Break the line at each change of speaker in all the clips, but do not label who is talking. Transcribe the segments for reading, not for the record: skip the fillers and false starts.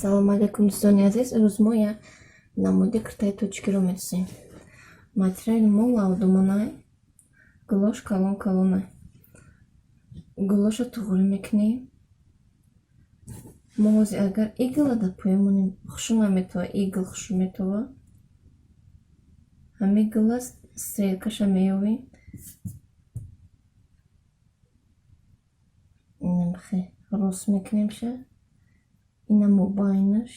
Салому алайкум, дӯстони азиз. Имрӯз мо як намуди киртаи тоҷикиро месозем. Материали мо лавдумонай, гулош калон калонай. Гулоша туғрӣ мекунем. Мо ҳозир агар игла дар поён монем, хушу наметова, игл хушу метова. Ҳамин гула стрелкаша меёвем. Инамхе рост мекунемша. Ина мобайнаш.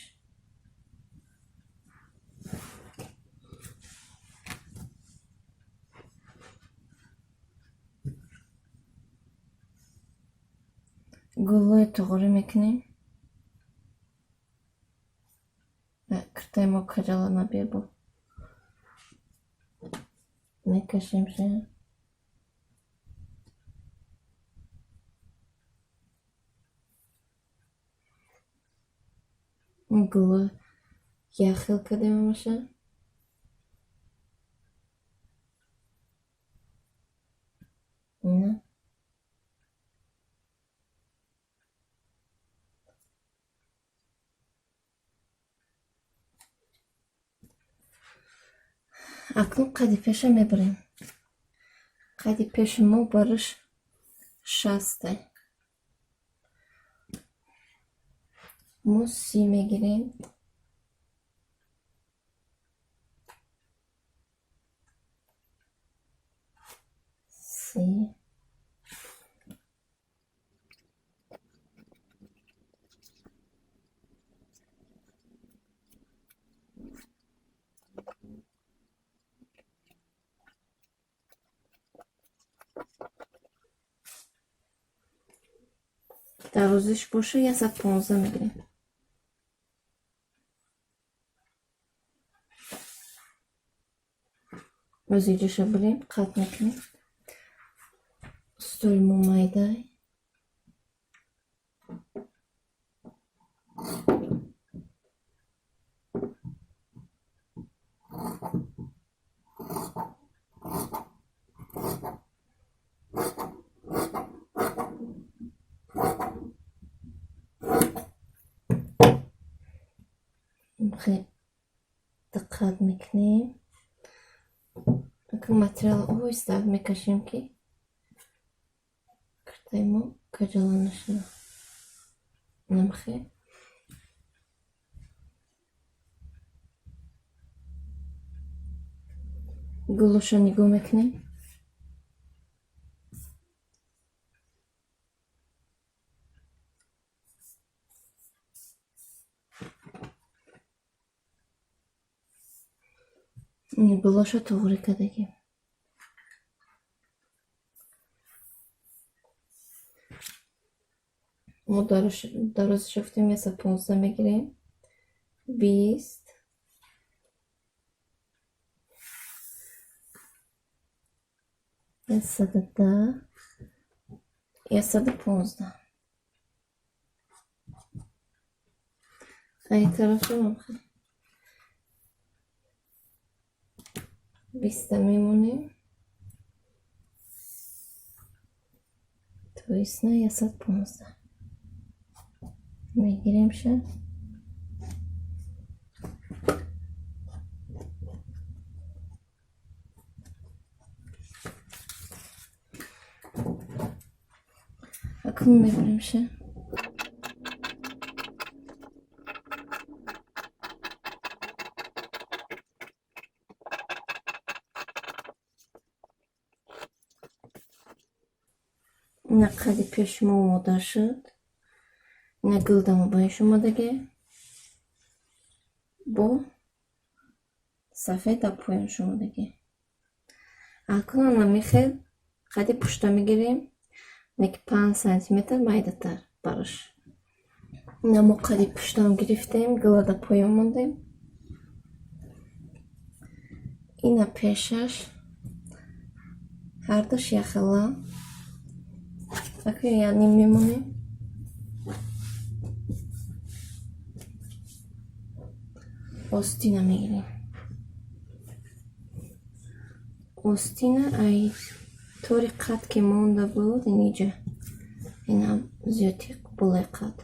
Гулои туғрӣ мекунем. Киртаи мо каҷала набебо. Мекашемша. Гуло як хел кардем ҳамаша. Ина. Акнун қади пеша мебарем. Қади пеши мо бараш 60-ай. Мо 30 мегирем. 30. Дарозиш боша 115 мегирем. Боз иҷоша бурем, қатъ мекунем. Столи мо майдай. Диққат мекунем. Акун материал оҳиста мекашем, ки киртаи мо каҷала нашавад. Намхе. Гулоша нигоҳ мекунем. Гулоша туғрӣ кардагим. Мо дарозиша гуфтем 115 мегирем. 20. 110. 115. Ай тарафам 20-та мемонем. То есть на 115. Мегиремша. Акнун мебаремша. Ина қади пеши мо омода шуд. Ина гулдамо ба иш омадаге. Бо сафед дар поёнш омадаге. Акнун ана мехел қади пушта мегирем. Неки 5 сантиметр майдатар бараш. Ина мо қади пуштам гирифтем, гула дар поён мондем. Ина пешаш ҳардуш яхела. Акун як ним мемонем. Остина мегирем. Остина ай тори қад ки монда буд иниҷа. Ина зиёдти болои қад.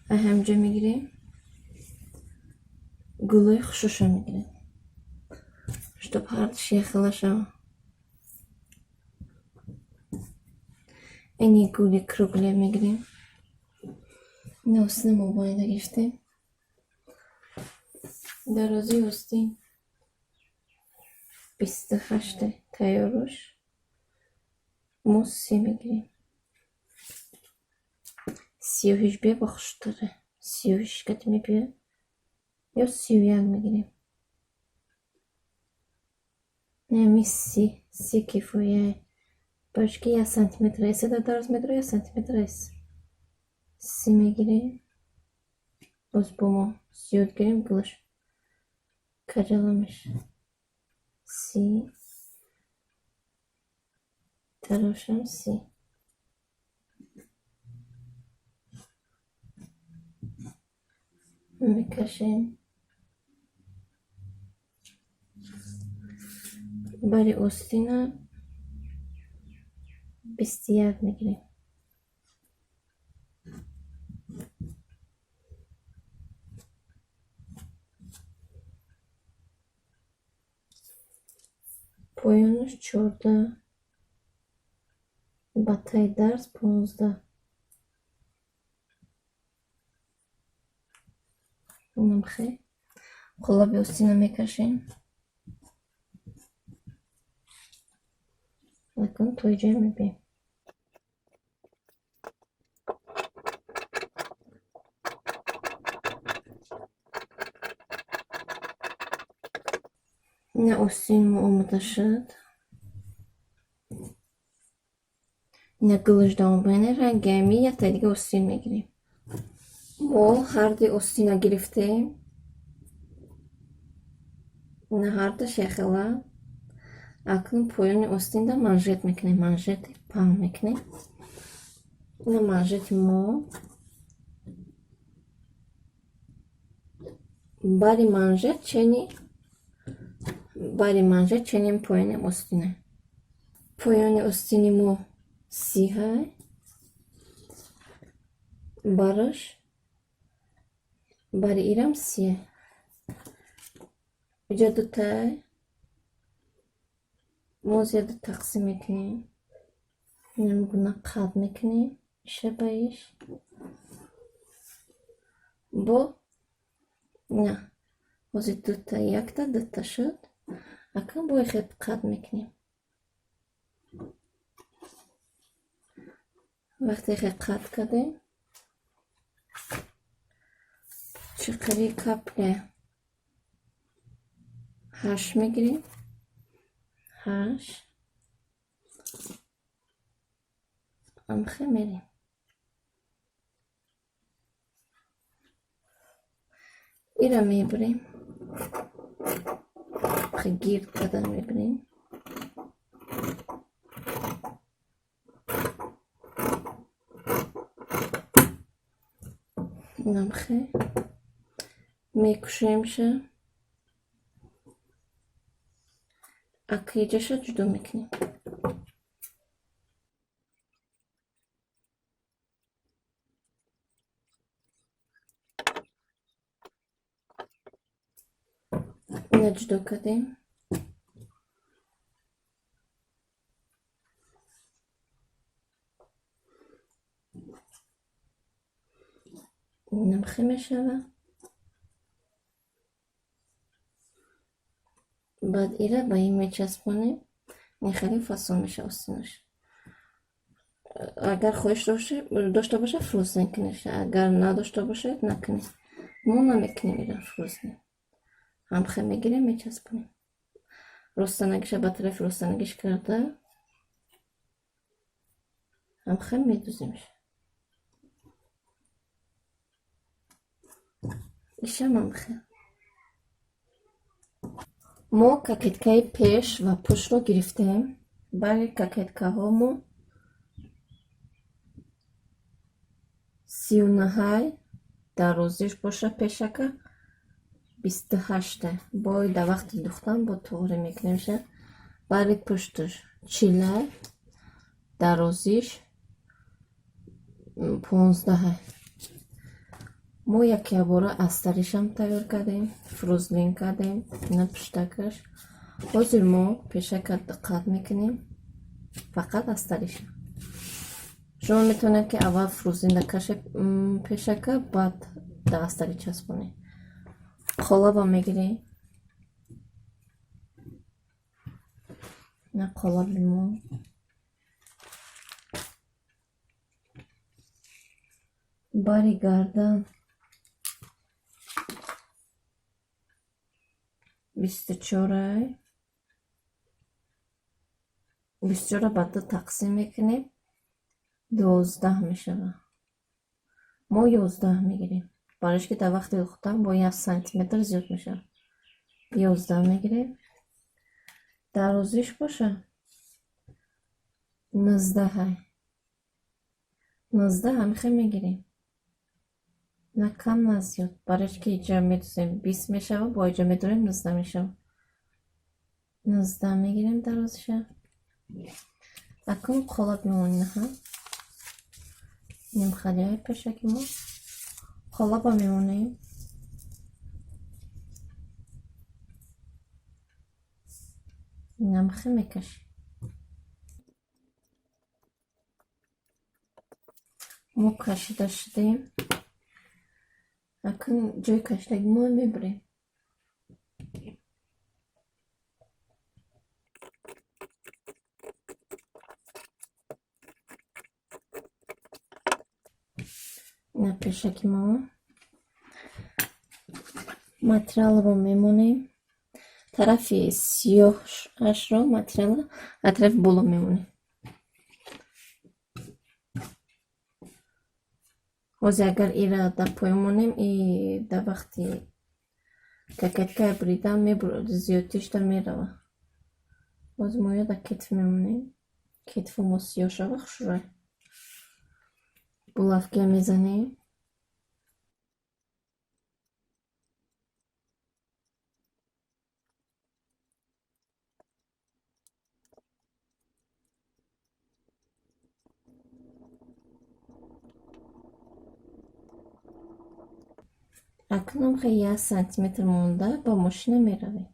Ай ҳамҷо мегирем. Гулои хушуша мегирем, чтоб ҳардуш якхела шава. Ини гули круглия мегирем. Ина остина мобайнида гирифтем. Дарозии остин 28-та, тайёруш мо 30 мегирем. Сиёҳиш бия, ба хуштаре. Сиёҳиш кати мебиёд. Ё 31 мегирем. Неми 30, 30 кифоя. Барои ки як сантиметр эса дар дароз медора, як сантиметр эс. 30 мегирем. Боз бо мо зиёд гирем, гулаш каҷала мешавад. 30, тарошам 30. Мекашем. Бари остина 21 мегирем. Поёнаш 14, ба таи дарз 15. Инам хел. Қолаби остина мекашем. Акнун то иҷо мебием. Ина остини мо омода шуд. Ина гулаш давом байна, ранги ами якта дига остин мегирем. Мо ҳарди остина гирифтем. Ина ҳардаш якхела. Акнун поёни остинда манжет мекунем, манжети паҳн мекунем. Ина манжети мо. Бари манжет чени, бари манжет ченим поёни остина. Поёни остини мо 30-ҳай. Бараш бари ирам 30-ай. Иҷа дутай. Мо зиёда тақсим мекунем. Инам гуна қад мекунем. Иша ба иш. Бо на. Ҳозир дута, якта, дута шуд. Акнун бо ихел қад мекунем. Вақте ихел қад кардем, чиқари капля 8 мегирем. 8. Амхе мерем. Ира мебарем. Гирд кардан мебарем. Инамхе мекушемша. Акиҷаша ҷудо мекунем. Ина ҷудо кардем. Инамхе мешава. Баъд ира ба ин мечаспонем. Ин хеле фасон меша остинаш. Агар хоҳиш дошта бошад, фрӯзен кунед. Агар надошта бошад, накунед. Мо намекунем ира фрӯзен. Ҳамхе мегирем, мечаспонем. Ростанагиша ба тарафи ростанагиш карда ҳамхе медуземш. Ишам ҳамхе. Мо кокеткаи пеш ва пуштро гирифтем. Бари кокеткаҳо мо 39-ҳай, дарозиш боша пешака 28-та. Бой дар вақти духтан бо туғри мекунемша. Бари пушташ 40-ай, дарозиш 15-ай. Мо якябора астаришам тайёр кардем, фрузлин кардем, ина пуштакаш. Ҳозир мо пешака диққат мекунем, фақат астариша. Шумо метавонед, ки аввал фрузлинда кашед пешака, баъд дар астари часпонед. Қолаба мегирем. Ина қолаби мо. Бари гардан 24-ай. 24-ро ба ду тақсим мекунем, 12 мешавад. Мо 11 мегирем. Барои ки дар вақти духтан бо 1 сантиметр зиёд мешавад. 11 мегирем. Дарозиш боша 19-ай. 19 ҳамихел мегирем. На кам, на зиёд. Барои ки иҷа медузем, 20 мешавад, бо иҷа медорем, 19 мешавад. 19 мегирем дарозиша. Акнун қолаб мемонем, ҳа? Нимхалияи пешаки мо. Қолаба мемонем. Инамхе мекашем. Мо кашида шудем. Акнун ҷои кашидаги мо мебурем. Ина пешаки мо. Материалро мемонем. Тарафи сиёҳашро, материалро аз тарафи боло мемонем. Ҳозир агар ира дар поён монем, и дар вақти кокеткаи буридан зиёдтишда меравад. Ҳозир мо ё дар кетф мемонем. Кетфу мо сиёҳ шава, хушрӯй. Булавка мезанем. Акнун хе 1 сантиметр монда ба мошина меравем.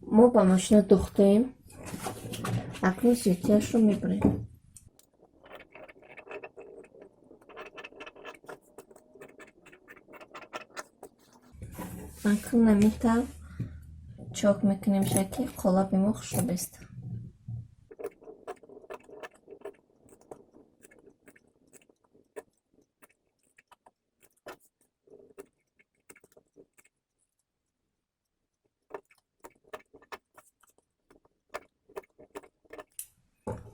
Мо ба мошина духтем. Акнун зиёдтиашро мебурем. Акнун ҳамин тавр чок мекунем, ки қолаби мо хушрӯ беста.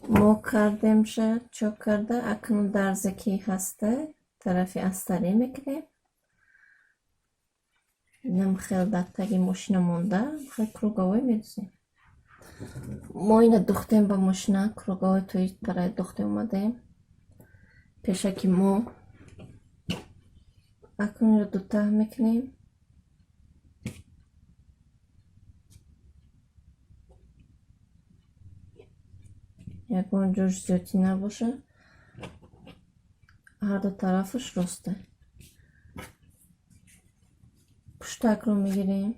Мо кардемша, чок карда, акнун дарзе ки ҳаста, тарафи астарӣ мекунем. Инам хел дар таги мошина монда, хел круговой медузем. Мо ина духтем ба мошина, круговой тои барои духтем омадем. Пешаки мо акнун инро дутаҳ мекунем. Ягон ҷош зиёдтӣ набошад, ҳарду тарафаш роста. Пуштакро мегирем,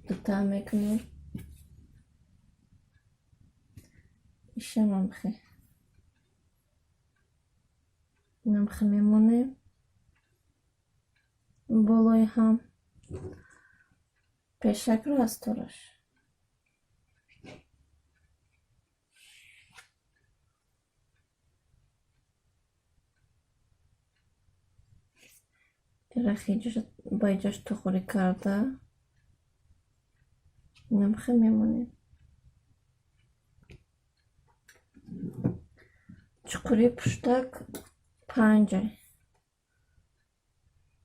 дутаҳ мекунем. Ишам хе. Инам хе мемонем болои ҳам. Пешакро аз тораш. Ба иҷош тухурӣ карда, инам хе мемонем. Чуқури пуштак 5-ай.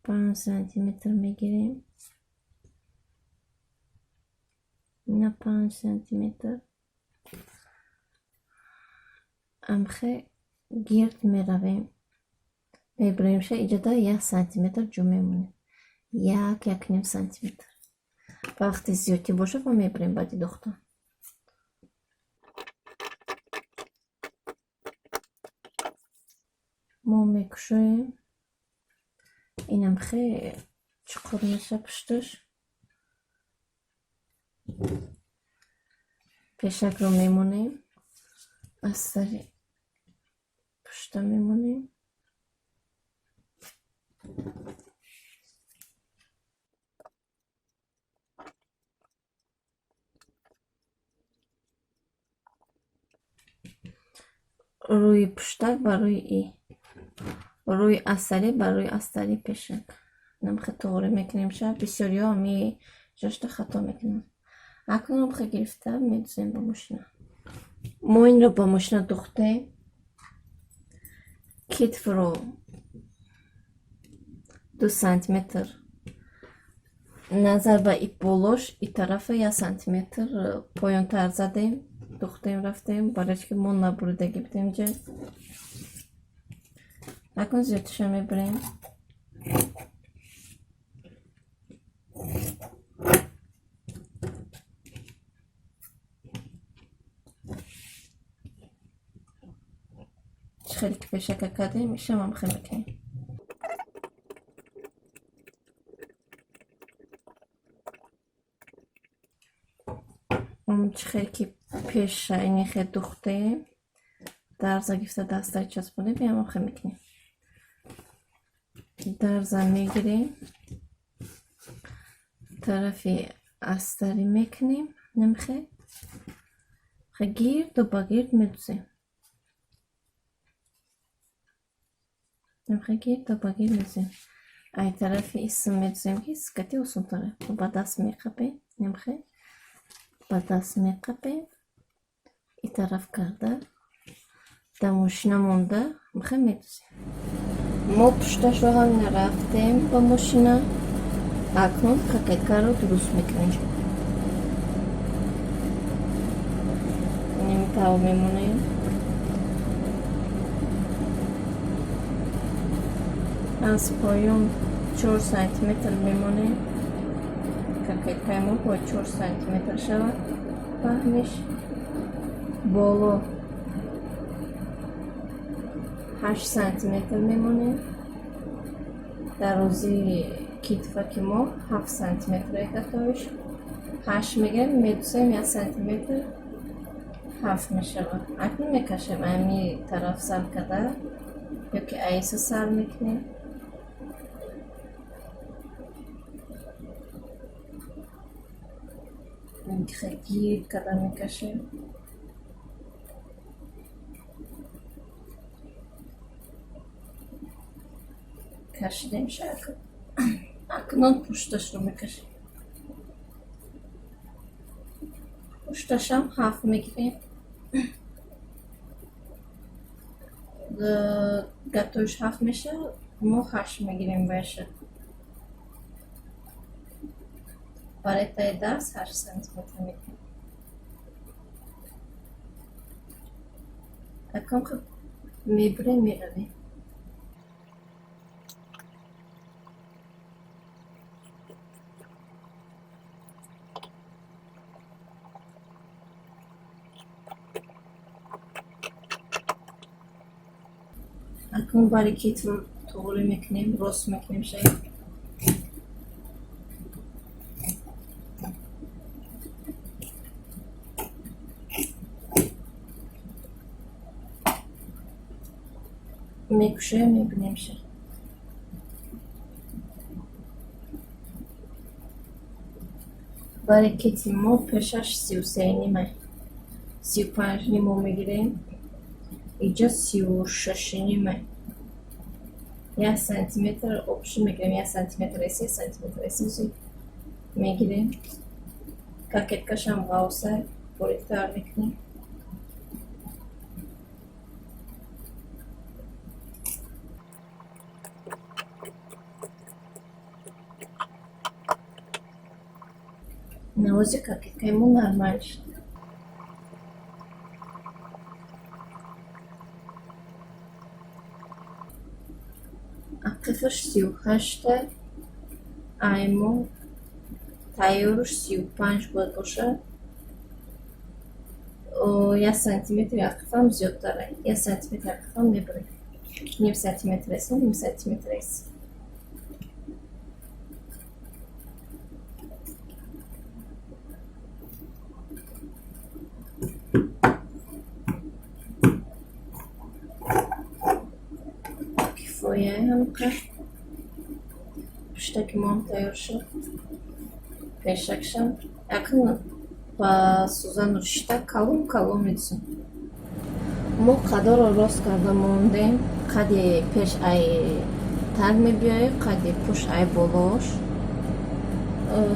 5 сантиметр мегирем. Ина 5 сантиметр. Амхе гирд меравем. Мебуремша, иҷода 1 сантиметр ҷо мемонем. 1, 1,5 сантиметр. Вақти зиёдтӣ бошад, мо мебурем баъди духтан. Мо мекушоем. Инам хеле чуқур меша пушташ. Пешакро мемонем, аз сари пушта мемонем. Рӯи пуштак ба рӯи и, рӯи асари ба рӯи астари пешак. Намхе туғри мекунем ша, бисёриҳо ҳами ҷошта хато мекунанд. Акнун амхе гирифта медузем ба мошина. Мо инро ба мошина духтем. Китфро 2 сантиметр назар ба и болош и тарафа 1 сантиметр поёнтар задем, духтем, рафтем, барои ки мо набуридагӣ будем ҷа. Акнун зиёдтиша мебарем. Хеле ки пешака кардем, ишам ҳам хел мекунем. Чӣ хеле ки пеша ини хел духтем, дарза гирифта дастаи часпонем, ям хел мекунем. Дарза мегирем, тарафи астари мекунем, намхе гирду ба гирд медузем. Намхе гирду ба гирд медузем. Ай тарафи исм медузем, ки скати осонтаре. Ба даст меқапем, намхе ба даст меқапем, и тараф карда дар мошина монда мхе медузем. Мо пушташро ҳам нарафтем ба мошина. Акнун кокеткаро дуруст мекунем. Ними тав мемонем. Аз поён 4 сантиметр мемонем. Кокеткаи мо бояд 4 сантиметр шавад паҳниш. Боло 8 сантиметр мемонем. Дарозии китфаки мо 7 сантиметр якатоиш. 8 мегирем, медусем 1 сантиметр 7 мешавад. Акнун мекашем ами тараф сар карда ёки аиса сар мекунем. Гирд карда мекашем. Кашидем шакл. Акнун пушташро мекашем. Пушташам 7 мегирем. Гатоиш 7 мешавад, мо 8 мегирем байша. Барои таи дарс 8 сантиметр мегирем. Акнун мебурем, меравем. Акнун бари китфро туғри мекунем, рост мекунем шаи. Мекушоем, мебинем ша. Бари китфи мо пешаш 33,5, 35,5 мегирем. Иҷа 36,5. 1 сантиметр обши мегирем, 1 сантиметр эси, 1 сантиметр эси мегирем. Кокеткашам ғавса бориктар мекунем. Навози кокеткаи мо нормал шуд. Ақифаш 38, аймо тайёруш 35 бояд бошад. 1 сантиметри ақифам зиёдтар, 1 сантиметр ақифам мебурем. Ним сантиметр эси, ним сантиметр эси. Пуштаки моам тайёр шуд. Пешакшам. Акнун ба сӯзану ришта калон калон медусем. Мо қадоро рост карда мондем. Қади пеш ай таг мебиёяд, қади пушт ай болош.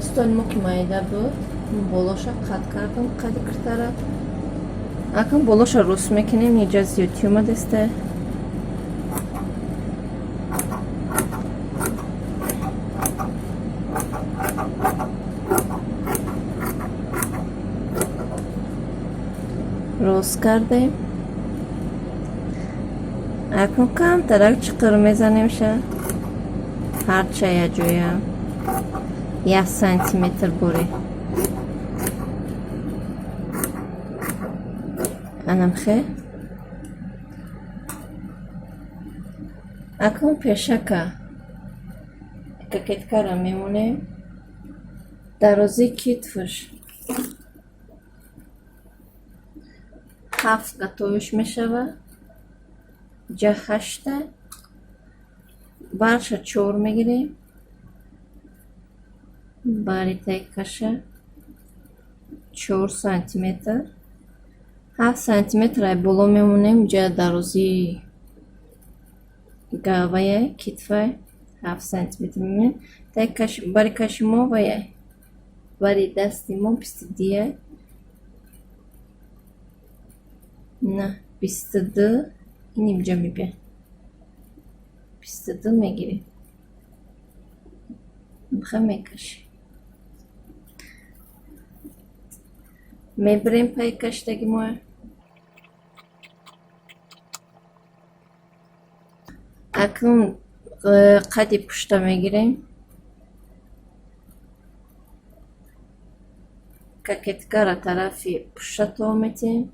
Столи мо ки майда буд, болоша қад кардам, қади киртара. Акнун болоша рост мекунем, инҷа зиёдтӣ омадааст. Рост кардем. Акнун камтарак чиқир мезанемша. Ҳарча як ҷоя 1 сантиметр бурӣ. Анамхе. Акнун пешака кокеткара мемонем. Дарозии китфш 7 готовиш мешавад. Ҷа 8, барша 4 мегирем. Бари тайкаша 4 сантиметр. 7 сантиметр ай боло мемонем. Ҷа дарозии гавая китфай 7 сантиметр мемонем. Тайкаш бари каши мо ваяй. Бари дасти мо 22. На 22 ин инҷа мебиёд. 22 мегирем. Миха мекашем. Мебирем пайи кашидаги моя. Акнун қади пушта мегирем. Кокеткара тарафи пушта то метиҳем.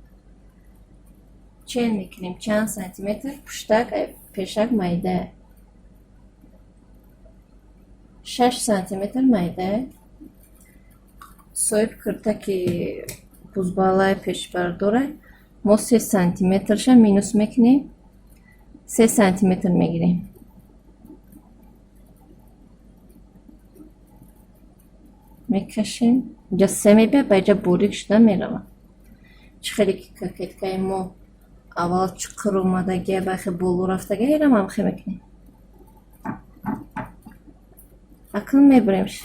Чен мекунем чанд сантиметр пуштак пешак майда. 6 сантиметр майда. Соҳиб киртаки бузбалаи пешбардора мо 3 сантиметрша минус мекунем. 3 сантиметр мегирем. Мекашем. Инҷа 3 мебиёд, ба инҷа борик шуда меравад. Чӣ хеле ки кокеткаи мо аввал чуқур омадагия, бахе боло рафтагия, инам ҳамхе мекунем. Акнун мебиремш.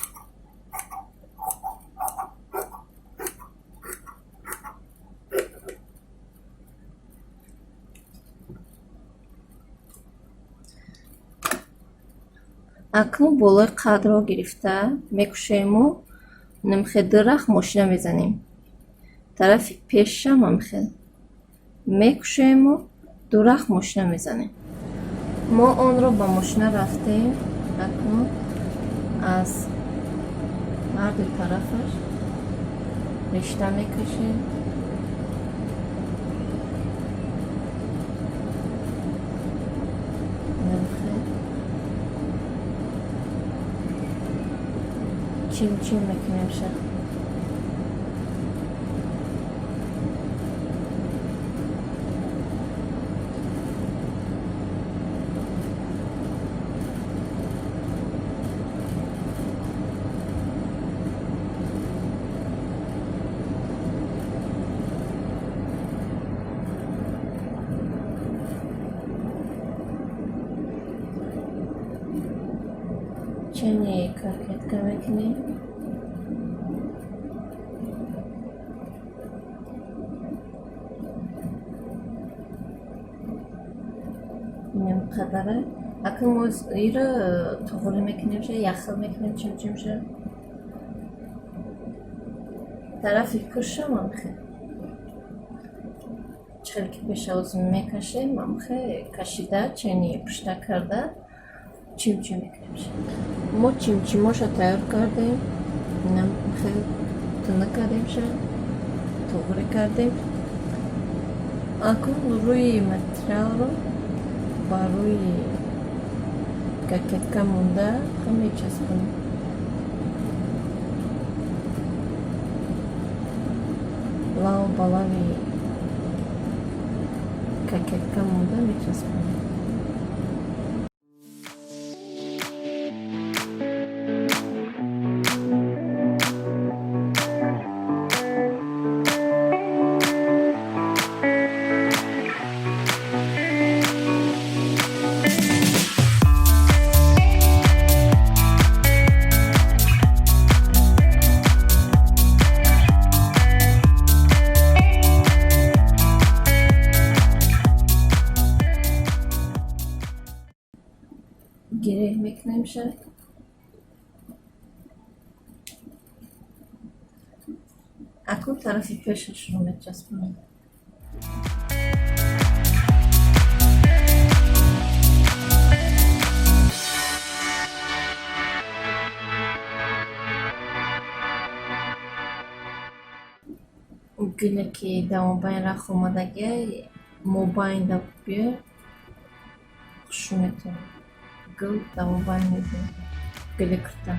Акнун болои қадро гирифта мекушоему намхе дурах мошина мезанем. Тарафи пешам ҳамхе мекушоему дурах мошина мезанем. Мо онро ба мошина рафтем. Акнун аз ҳар ду тарафаш ришта мекашем. Чим-чим мекунемша. Чени кокетка мекунем. Инам қадара. Акнун мо иро туғри мекунем, ша яхил мекунем, чим-чимша. Тарафи пушам амхе. Чӣ хеле ки пешавоз мекашем, амхе кашида, чени пушта карда, чим-чим мекунем. Мо чимчимоша тайёр кардем. Инам хеле тунук кардемша, туғри кардем. Акнун рӯи материалро ба рӯи кокетка монда мечаспонем. Лав ба лави кокетка монда мечаспонем. Мекунемша. Акун тарафи пешашро мечаспонем. Гуле ки дар мобайн рах омадагиай, мобайнда биёй, хушу метавон. Гул дар мобайн мебиёд, гули курта.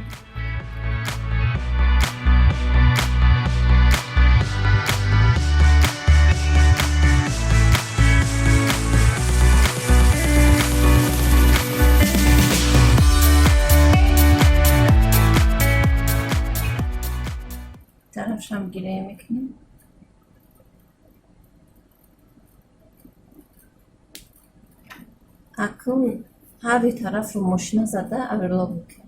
Тарафшам гиря мекунем. Акун ҳарду тарафро мошина зада оверлок мекунем.